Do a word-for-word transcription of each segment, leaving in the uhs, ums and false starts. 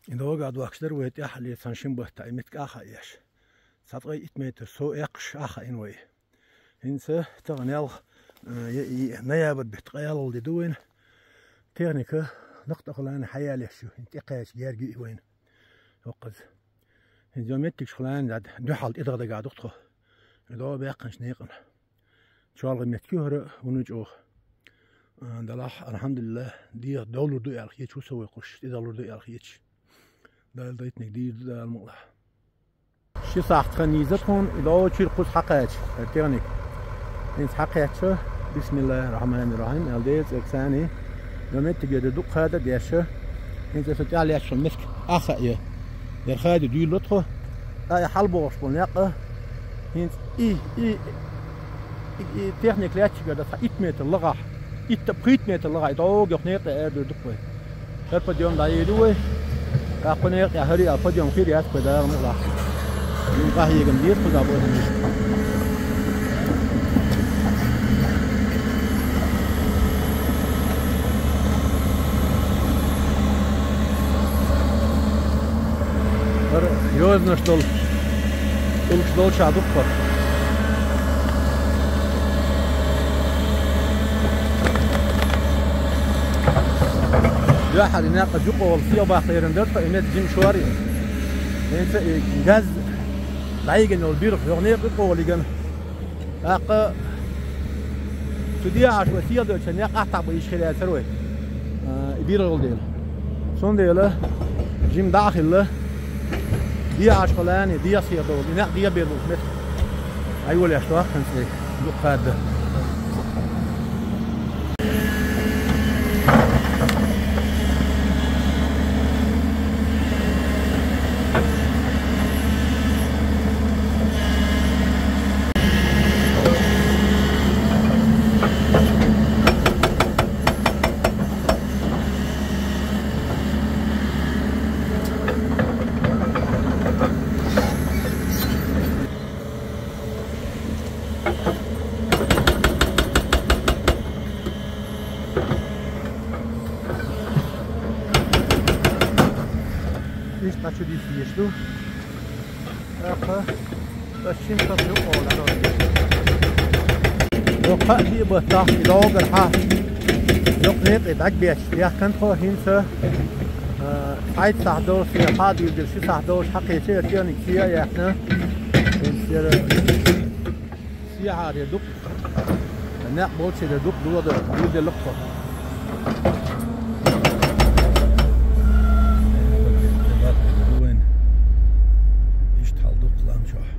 И дагӀа дохкаш дар вай тӀехьале цхьан-шин бутт, и меттиг Ӏохайна еш. Цхьа ткъе итт метр сов эккхаш Ӏохайна вай. ХӀинца тахана ялх, э, е-, е-, ноябрь бетта ткъаь ялхалгӀа ди да вайна. Техника накъа тӀа хилар хьаялаеш ю, хӀинца тӀекхаьча герга ю и вайна. Йоккхаза. ХӀинца йо меттигаш хилар дӀа-, дуьхьал тӀадагӀа дагадоах тхо. И дагӀа баьккхача наькъан. ЧолгӀа меттиг ю хӀара, вуна чӀоагӀа. А, далахь, алхьамдулиллахӀ, дегӀа довлур ду аьлла хеташ ва со вай кхуш, тӀадовлур ду аьлла хеташ. Дала дайтинарг дийр ду, Дала мукъалахь. Ши сахьат ха нийсса тхона, и дагӀа чура кхуза хьакхаьча, хӀара техника. ХӀинца хьакхаьчача, бисмиллахӀир-рахьманир-рахьим аьлла, Делан цӀерца цани, йо меттиге дукха хада деша, хӀинца со тӀехьа лаьтташ хила меттиг Ӏохайна. Яр хада дуьйлало тхо, а, и хьалбоагӀаш бола наькъа, хӀинца и, и, и, и техника лаьттача гӀолла цхьа итт метр лагӀахь, итт, пхийтта метр лагӀахь, и дагӀа йоккха наькъа тӀа арадуьйр ду-кх вай. ХӀара подъём дӀаийду вай. ТӀаккха наькъа тӀа хӀара а подъём хир яц вай, Дала мукъалахь. Им къахьегам деза кхуза бохам. ХӀара йозанаш долу, уллуш долчохь ду-кх хӀара. Дуьххьара и наькъа юкъа волу сиха баккха лерина дара тхо, и меттиг жима шор а. ХӀинца и газ дӀайигина йолу биргӀа, йогӀу некъа юкъа волу йигина. ТӀаккха цу дехьа шу сиха доьдучу некъа аттахь бан йиш хир яцара вай, а, и биргӀа йолу дела. Цундела жима дӀа а хилла, дехьа шу лани, дехьа сиха долу, и некъ дехьа бер бу меттиг. Ай, йолеш дохкан цӀе, юкъа хадда. Иштта дӀа чу дисса езаш ду. ТӀаккха ас шина сов юкъа волу. Йо, кхаа-диъ баттахь и догӀур хьа. Йоккха некъа дӀагбетташ яьккхина тхо хӀинца. А, цхьайтта сахьт долуш, я хьадийла дира, ши сахьт долуш хьакхечира, техника сий а яьккхина. ХӀинца яра сехьара дукха, некъ болчера дукха догӀа дийр делла тхо. Иштта хьал дукха лам чохь.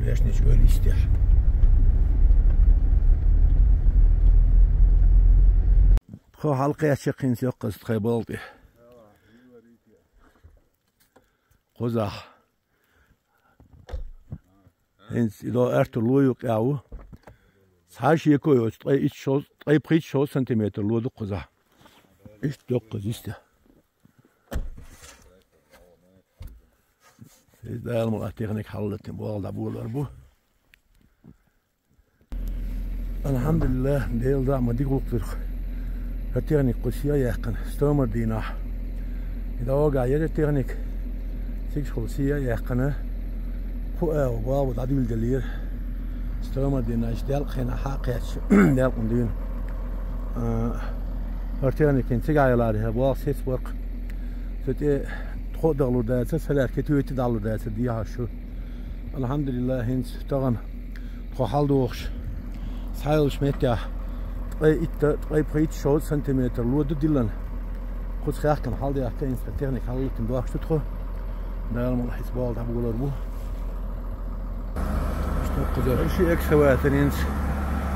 Вешнич ойла истехь. Тхо хьалакхаьчча хӀинца йоккхаза тхайн балха тӀе. Кхузахь. ХӀинца и до аьртур ло юкъа ву. Цхьа шеко йоцу ткъе итт шо-, ткъе пхийтта шо сантиметр ло ду кхузахь. Иштта йоккхаза йистехь. Иза Дала мукъалахь техника хьалалатийна болх дӀаболор бу. АлхьамдулиллахӀ, Делан зама дика гӀуллакх дира. ХӀара техника кху сий а яьккхина, стомар дийнахь. И догӀа яра техника, цигахула сий а яьккхина, кху агӀо богӀу дӀадуьйладеллера. Стомар дийнахь, иштта делкъа хенахь хьа а кхаьчча, делкъана дуьйна. А, хӀара техника хӀинца цигахь яларе, хӀара болх сецбаркх. Цу тӀе тхо а дахлур дацара, ца лаьрхӀа кхин тоьтта а дахлур дацара, дехьа шу. АлхьамдулиллахӀ, хӀинца тахана тхо хьалдохуш, схьайолчу меттехь ткъе итт, ткъе пхийтта шо сантиметр ло ду диллина. Кхуза хаьхкина хьалдаьхкина, хӀинца техника хьалалатийна дохкуш ду тхо. Дала мукъалахь, хӀинца болх дӀаболор бу. Иштта кхузара ши экскаватор хӀинца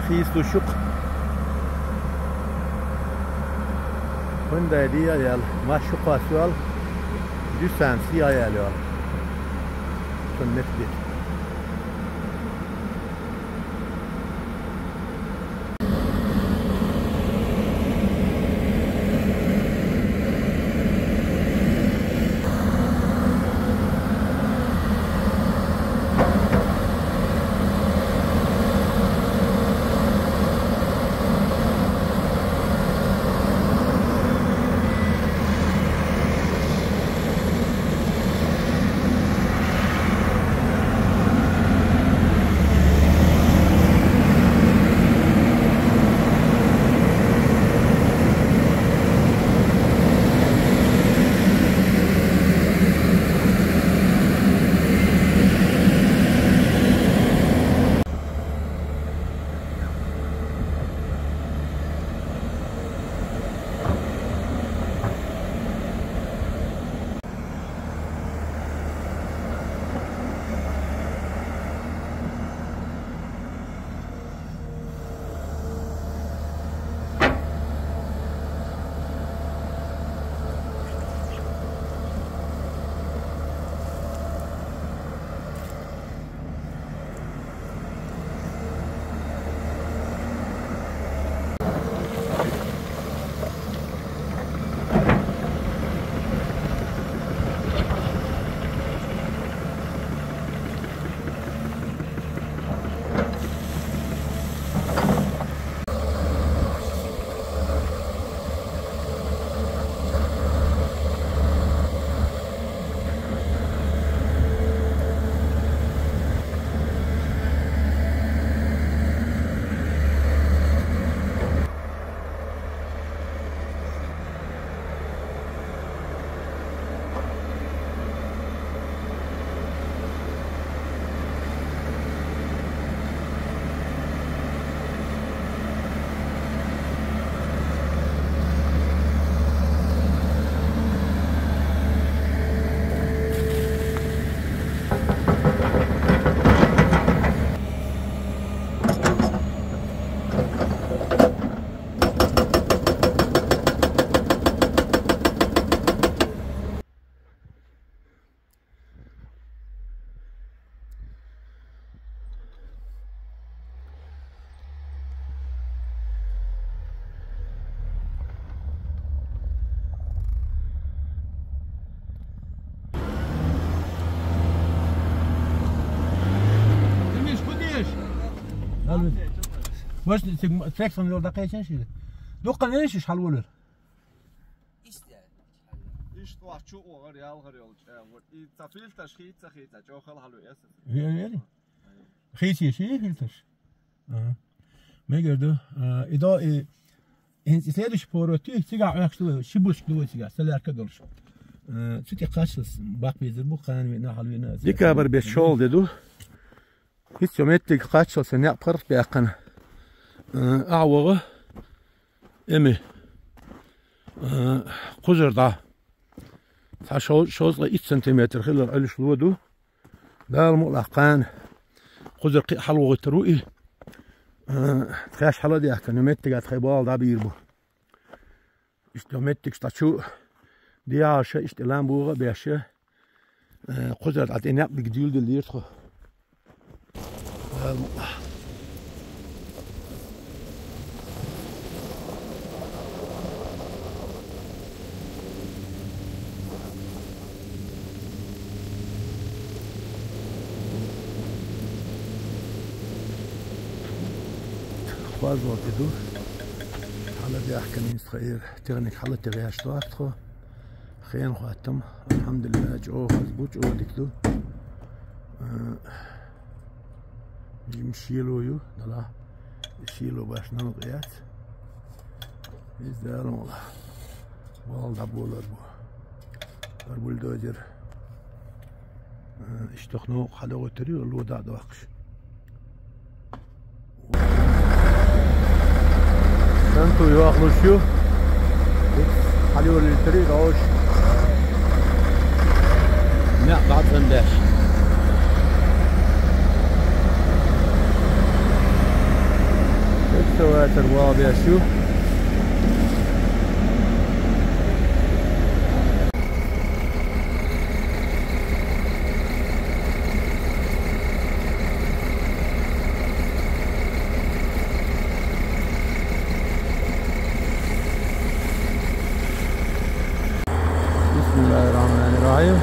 хийцалуш ю-кх. ХӀунда де а яьлла, мас шу кхоссайолла, дуьсанца сий а яьлла йолла. Цунна меттиг. Ваш цигма трек сан йол дакъе чен ши. Дукха не шиш хьалволар. Иштта. Иштта вач чу огъар ялгъар йол чагъар. И ца филташ хийца хийца чохал хьалу эс. Вери, вери. Хийци ши филташ. Ага. Мегар ду. А, идо и ин следующий поворот ти цига ахш ду ши буш ду цига солярка долш. А, цути кашлас бак безер бу кан вина хьал вина. Декабрь беш шол деду. Хиц ё меттиг качал се някъ парх бякъан. А, а вогъа эми. А, кузар да. Та шо шо ит сантиметр хилар алиш луду. Дал му лакъан. Кузар къи хьал вогъитар ву и. Э, тхеш хьала дяхка, ну меттига тхай бал да бир бу. Иште меттик ста чу. Дияша иште лам буга бяша. Э, кузар ат инак биг дюл дюл дирт хо. Дал му. Хважал тиду. Хьала дяхкан инстхаир, тирник хьала тиряш туартхо. Хен хваттам. Алхамдулилла, чо хаз буч о дикду. Э, Жим шило ю, дала. Шило баш нал яц. Из дала мола. Вал да болар бу. Бар бульдозер. Э, иштохно хадо тери ло да дохш. Санту ю ахлушю. Хьалюр литри рош. Ня бацан деш. Эксаватор вал бяшу. بسم الله الرحمن الرحيم.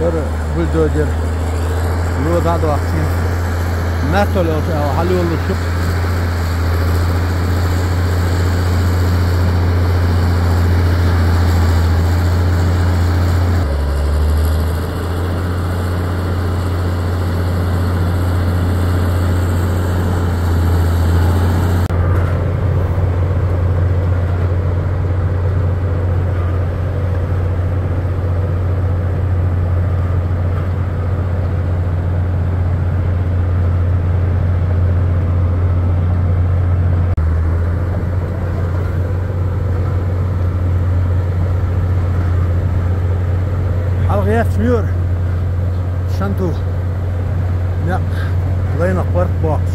Бир бульдозер. Ло да да вакцин. Натол хьалюлу шук. Хьалгъяц муьр. Шанту. Ня. Лайна къварт бокс.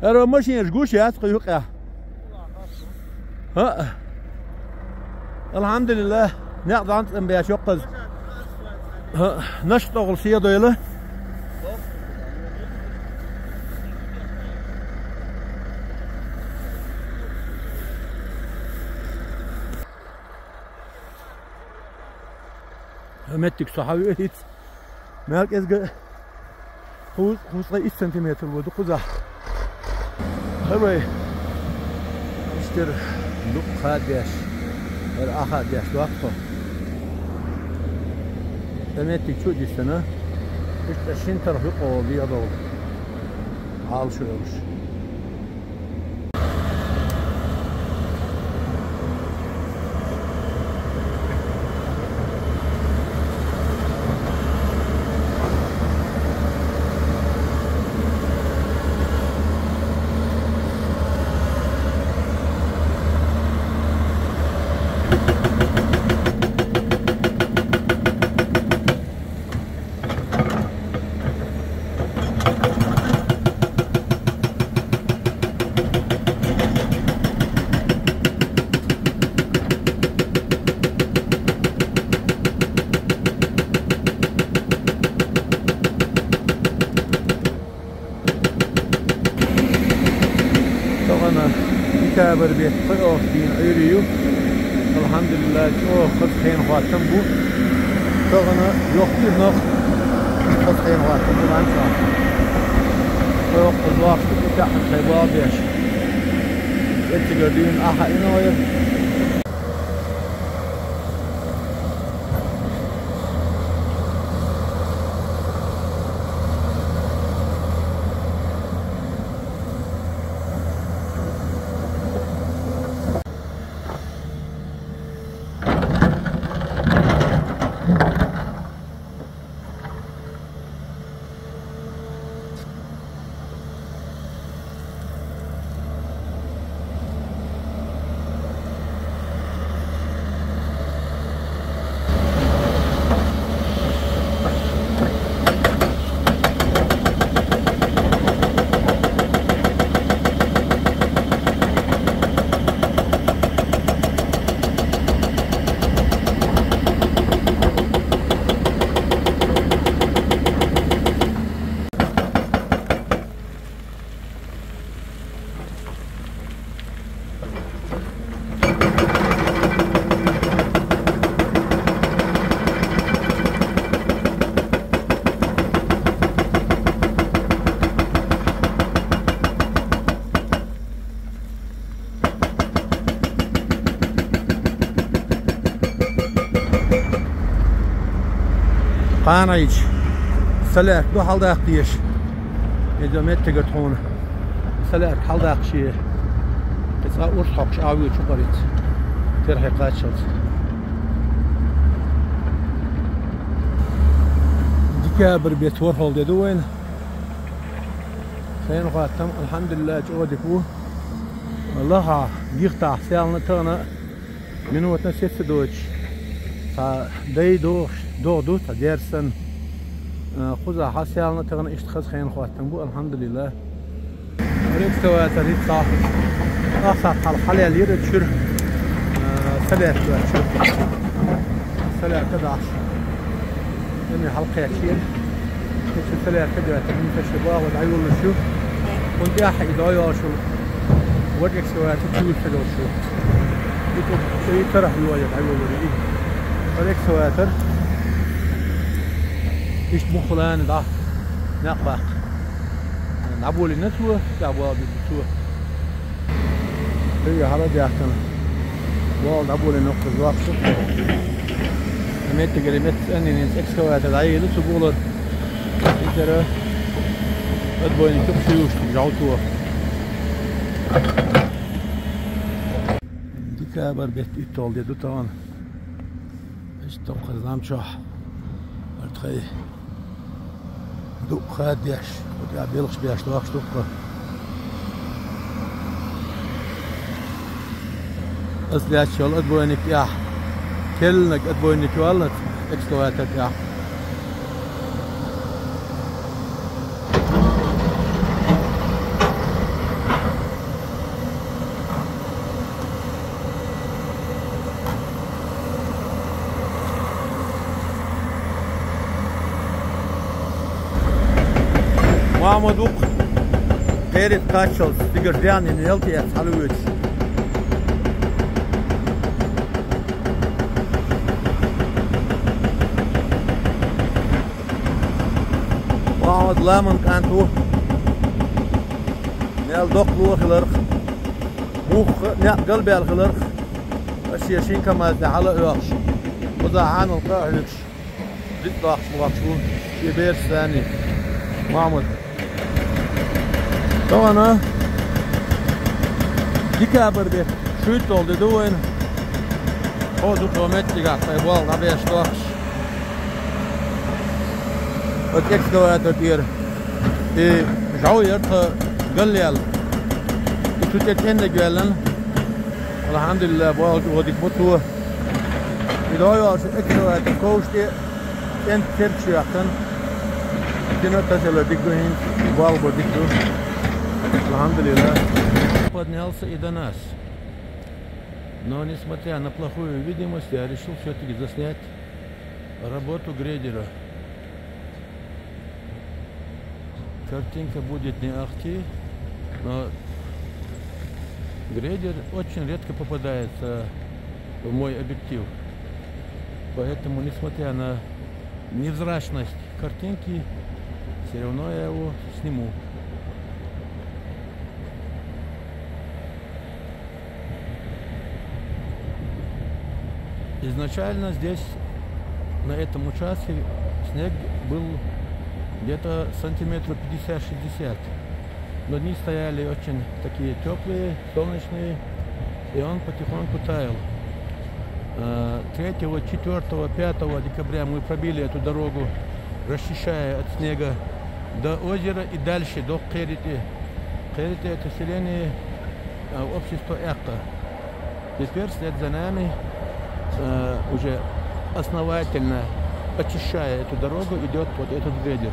Аро машинаш гуш яц кхы юкъа. ХӀа. Алхьамдулиллах, някъ данцӀан беш йоккхаз. ХӀа, наш тӀогӀул седойла. Меттиг со хьавиъ хӀиц. Мел кӀезга кхуз-, кхузткъа итт сантиметр ву дукхузахь. Хавай. Иштир дукха деш. Эр аха деш вакхо. Меттиг чу дисана. Иштта шин тарх юкъо дигадову. Хьалшо йолуш. Тахана декабрь бетта кхоалгӀа дийнан Ӏуьйре ю. Алхьамдулиллахь, чӀогӀа хаза хенахоттам бу. Тахана йоккха ю нах, хаза хенахоттам бу ланца. КхоалгӀа зохьаш ду тӀехьа тхай бал беш. Эцигара дуьйна ахьа ино яра. Кхана йича, солярка ду хьаладаккха дезаш. Иза меттигара тхуна солярка хьаладаккха ше. Иза цкъа урс хьокхуш а вуьйцу чукъарица. Терхье кхаччалц. Декабрь бетта ворхӀалгӀа де ду вайна. Хенахоттам, алхьамдулиллахь, чӀогӀа дика ву. Лахахь, гихтахь, селхана тахана минотана сеца доцуш. Цхьа дай догӀуш, догӀа ду, цхьа дерсан. Э, кхузахь, селхана тахана иштта хаза хенахоттам бу, алхьамдулиллахь. Экскаватор хӀинца ахсат хьал хьалаелира чуьра, а, солярка чуьра. Солярка дахьаш. Эми хьалкхечира. Эцу солярка доьттар, хӀинца ши богӀу дӀайоллуш ю. ХӀунда тӀехь и дӀайолуш ю. Вара экскаватор чуьра ца долуш ю. И ту-, и тарахь йоя дӀайоллур и. Вара экскаватор. Иштта буххалана дӀа. Некъ баккха. ДӀаболийна цо, тӀехь бала битина цо. Кхин хьала а даьхкина. Бала дӀаболийна кхуза ваккха. Меттигара метта цӀеннина экскаватор дӀаелла цу бугӀалара. Изара отбойник тӀе шуьйраш жовто. Декабрь бетта уьтталгӀа де ду тахана. Иштта тоххаза нам чохь. Артхай. Дукха хаддеш, кху тӀехь белхаш беш дохуш дукха. Ас лаьтташ йолу отбойник тӀехь, керланиг отбойник ю аьлла, экскаватор тӀехь. Мама дукха кхерит кхаччалц, дигар ден, и нелти эц хьалавоьдуш. Мама ламан кӀант ву. Нел доккхало хиларх, мух а, некъ галбаьлла хиларх, ас шен шин КамАЗ тӀе хьала а оьхуш, кхуза хьанал къа а хьуьгуш, дитт доккхуш вахча ву, шен бераш санний, Мохьмад. Тахана декабрь бетта шуьйтталгӀа ди ду вайна. Хьо дукха меттигахь тхайн болх дӀабеш дохуш. Оцу экскаватор тӀера. И жӀов яра тхан галъяьлла. И цу тӀе тӀенниг ваьллина. Алхьамдулиллах, болх чӀогӀа дика бу цо. И дӀайолуш экскаватор ковш тӀе тӀенниг терча йоьхкина. Дина тасалар дика ду хӀинца, болх бар дика ду. Алхьамдулиллах. Поднялся и до нас. Но, несмотря на плохую видимость, я решил всё-таки заснять работу грейдера. Картинка будет не ахти, но грейдер очень редко попадается в мой объектив. Поэтому, несмотря на невзрачность картинки, всё равно я его сниму. Изначально здесь, на этом участке, снег был где-то сантиметров пятьдесят-шестьдесят. Но дни стояли очень такие тёплые, солнечные, и он потихоньку таял. Э, третьего, четвёртого, пятого декабря мы пробили эту дорогу, расчищая от снега до озера и дальше, до Кхерити. Кхерити — это селение, э, общества Экка. Теперь вслед за нами, э, уже основательно очищая эту дорогу, идёт вот этот грейдер.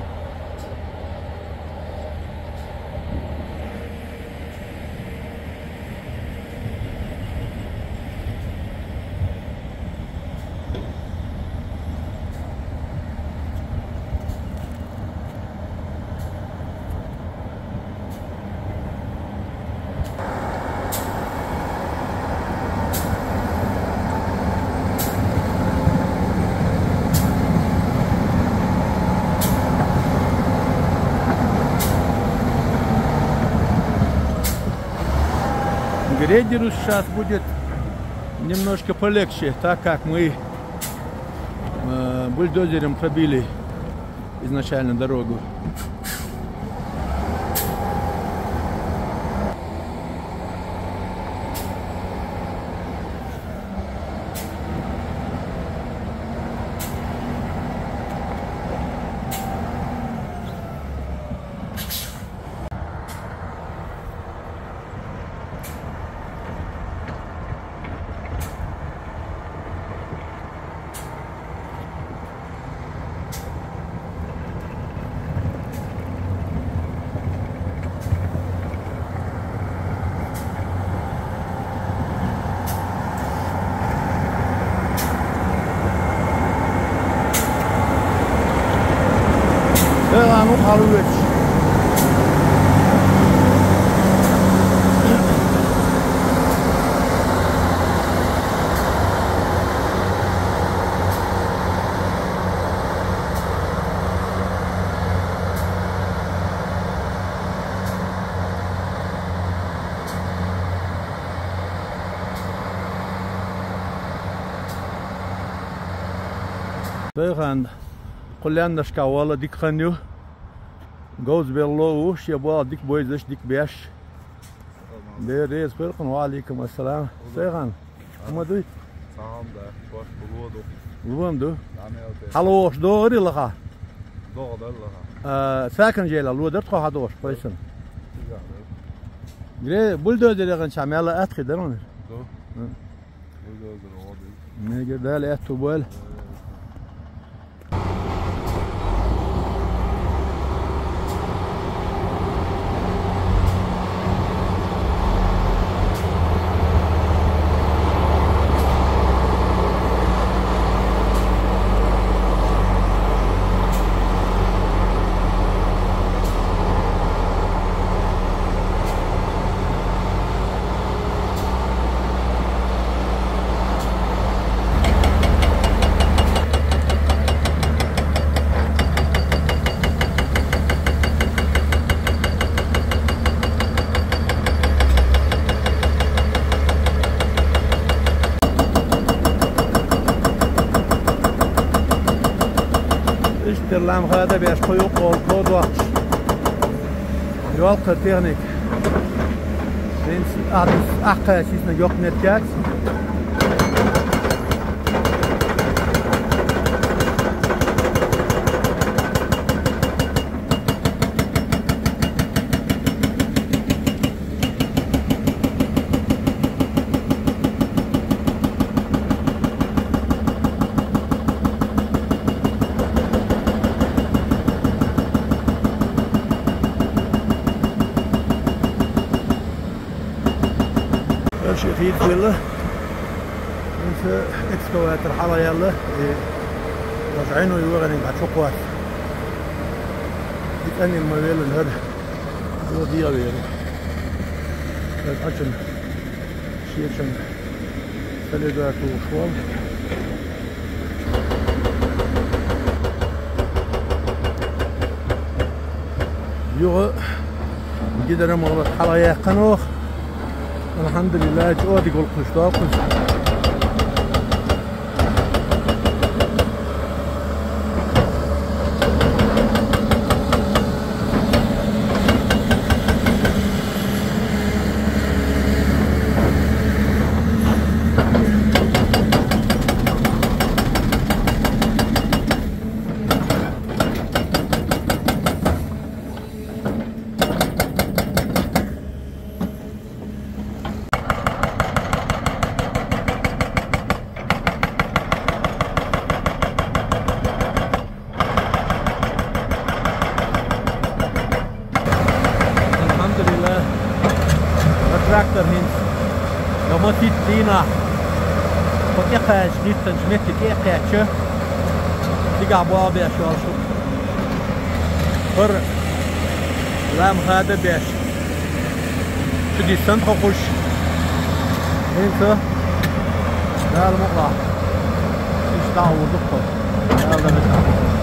Грейдеру сейчас будет немножко полегче, так как мы, э, бульдозером пробили изначально дорогу. Эгьану халвеч. Сайхан, кху лаьмнашкахь вала дика хан ю. Говза белло а ву, шен болх дика бойзаш, дика беш. Дера реза хуьлда хьуна, ва Ӏалайкум ассалам. Сайхан, хӀун ма дуй? Сагам да, кошка ло ду. Ло ма ду? ДӀа мел те. Хьалавохуш догӀур и лаха? ДогӀу дара лаха. А, сакан жела ло дара тхо хьадогӀуш, пайсан? Тигахь дара. Гре, бульдозер яханчохь мел а атта хи дара хьуна? Ду. М. Бульдозер гӀо ду. Мегар Дала аьтту бойла. Иштта лам хада беш кхуьйу кхол кодохчу. Йоалл-кх техника. Хьинца ахь дус ахкхаьчча йисна йоккха меттиг яц. Дальше хийца велла. Хьинца экскаватор хьалаяьлла. Э, даже Ӏино йоагӀаниг хьачукхоац. И цӀенйина ма велла хӀара. Йо, дегӀ вера. Хьажал, шечун салега тухуш волу. Юха гидромолот хьалаяьккхина оха. Алхьамдулиллахь, чӀогӀа дика гӀуллакх ду кхуза. Алхьамдулиллахь, хӀара трактор хӀинца дан ма хӀитта дийнахь, тхо тӀекхача хӀиттанчу метте тӀе а кхаьчча, цигахь болх беш йолуш ву. ХӀара лам хада беш, чу диссина тхо кхуза. ХӀинца Дала мукъалахь, иштта дӀа а вур ду тхо. Дала дара.